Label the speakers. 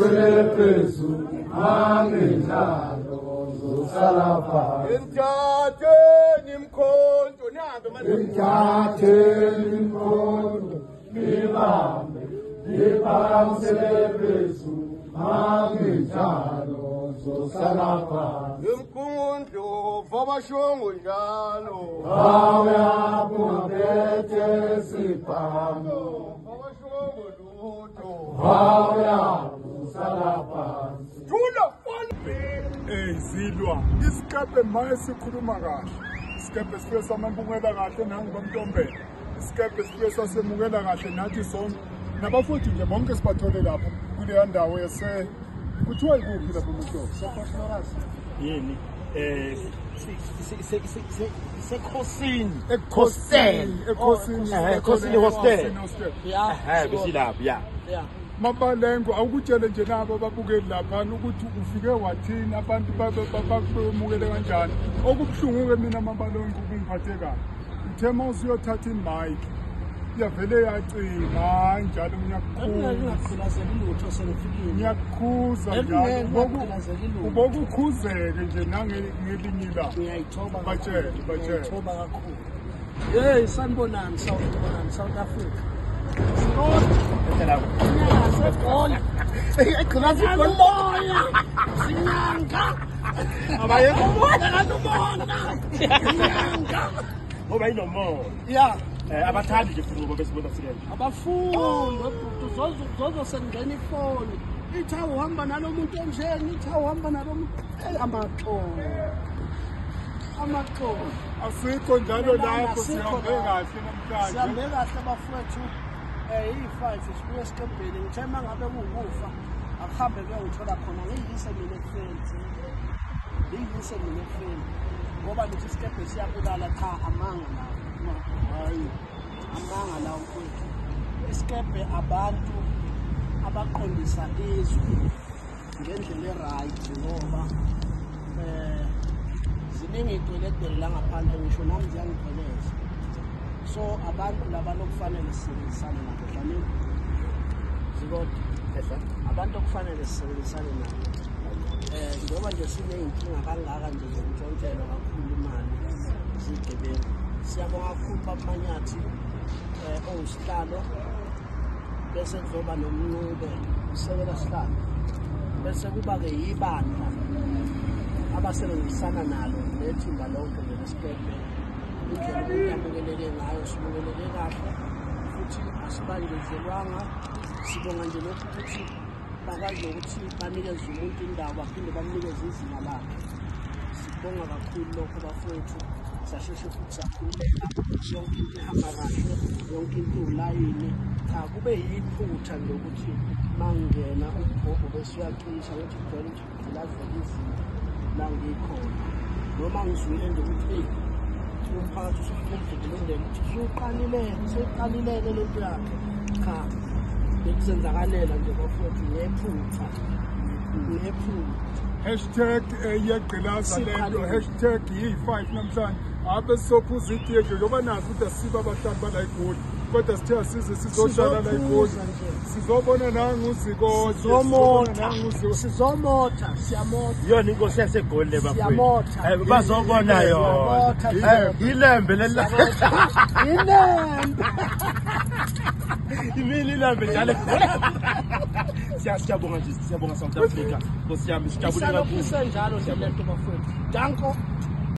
Speaker 1: Ngiphakamisele phezulu mangenjalo ngizosala phansi.
Speaker 2: Ngithatheni imkhonto nihambe manje.
Speaker 1: Ngithatheni imkhonto ngibambe ngiphakamisele phezulu mangenjalo ngizosala phansi.
Speaker 2: Imkhondlo vabashongo njalo.
Speaker 1: Awuyaphethe sibhamu.
Speaker 2: Vabashongo lutho.
Speaker 1: Awuyapusala phansi.
Speaker 2: Thula.
Speaker 3: Zilwa isikebhe maye sikhuluma kahle. Isikebhe sifike samamukela kahle nangu bamntombela. Isikebhe sifike sasemukela kahle nathi sonke. Nabafowethu nje bonke sibathole lapho kuleya ndawo yase kuthiwa ikuphi lapho mhlobo?
Speaker 4: Yini? Sekhosini.
Speaker 3: Ekhosini.
Speaker 4: Ekhosini hostel. Besilapho, ya.
Speaker 5: Yeah.
Speaker 3: Mabalengo awukutshele nje nabo ababukeli lapha ukuthi ufike wathini abantu babamukele kanjani. Okubuhlungu ke mina Mabalengo kungiphathe kabi. Uthe mawusuyothatha imic yavele yacima njalo ngiyakukhuza njalo ubokukhuzeke nje nangelinye ilanga.
Speaker 5: Ngiyayithoba
Speaker 3: batshele
Speaker 5: ngiyayithoba kakhulu. Hey sanibonani South Africa.
Speaker 4: Ngoba inomona.
Speaker 5: Yeah.
Speaker 4: Abathandi nje futhi ngoba besibona sikanje.
Speaker 5: Abafundi uzozo sengena ifoni. Ithi awuhamba nalomuntu onjeni, ithi awuhamba nalomuntu amaxolo. Amaxolo.
Speaker 3: Asikho njalo lapho sihambe kahle namhlanje.
Speaker 5: Sihambe kahle bafowethu. Iyi-5 sibuye esikebheni ngithe uma ngabe kuwukufa akuhambe kuyongithola khona ngiyise mina ekufeni. Ngiyise mina ekufeni ngoba nithi isikebhe siyabulala cha amanga lawo.
Speaker 3: Hayi
Speaker 5: amanga lawo mfowethu. Isikebhe abantu abaqondisa izwe ngendlela e-right ngoba ziningi iy'gcwelegcwele la ngaphandle ngisho nami ziyangigcweleza. So abantu laba lokufanele sisebenzisane nabo dlamini zikodwa abantu okufanele sisebenzisane nabo njengoba nje siney'nkinga kangaka nje zokuntshontshelwa kakhulu imali zigebengu. Siyabonga kakhulu babumanyathi owusihlalo bese kuzoba nomncube usekela sihlalo bese kuba-ke yibandla abasebenzisana nalo nethimba lonke nje lesikebhe. Indlela umuntu amukeleke ngayo simukeleke kahle futhi asibanjezelwanga. Sibonga nje lokhu ukuthi bakwazi nokuthi banikeze umuntu indawo baphinde bamnikeze izinga lakhe. Sibonga kakhulu lokho bafowethu. Sasheshe futhi sakhululeka yonke into ihamba kahle yonke into iwulayini. Cha kube yiphutha nje ukuthi mangingena umbhobho bese uyacisha ukuthi kugcwele ukuthi kugqilazeke izinto la ngikhona noma ngizwile nje ukuthi eyi umphakathi usufuna ukuthi usuqalile seqalileke lento yakhe. Cha bekuzenzakalela nje bafowethu ngephutha ngephutha.
Speaker 3: Hashtag iyagqilaza lento hashtag yi-5 namhlanje. Abe sophuza itiye nje ngoba nazi ukuthi asiba abahlali bala eGoli kodwa sithe asize sizohlala la eGoli sizobona nangu uziko
Speaker 5: sizomotha siyamotha
Speaker 4: yona inkosi yaseGoli le
Speaker 5: bafowethu
Speaker 4: bazobona yona ilembe leli
Speaker 5: ilembe
Speaker 4: imini ilembe njalo. Siyabonga nje siyabonga South Africa Nkosi yami sijabule kakhulu
Speaker 5: njalo nje lento bafowethu. Danko.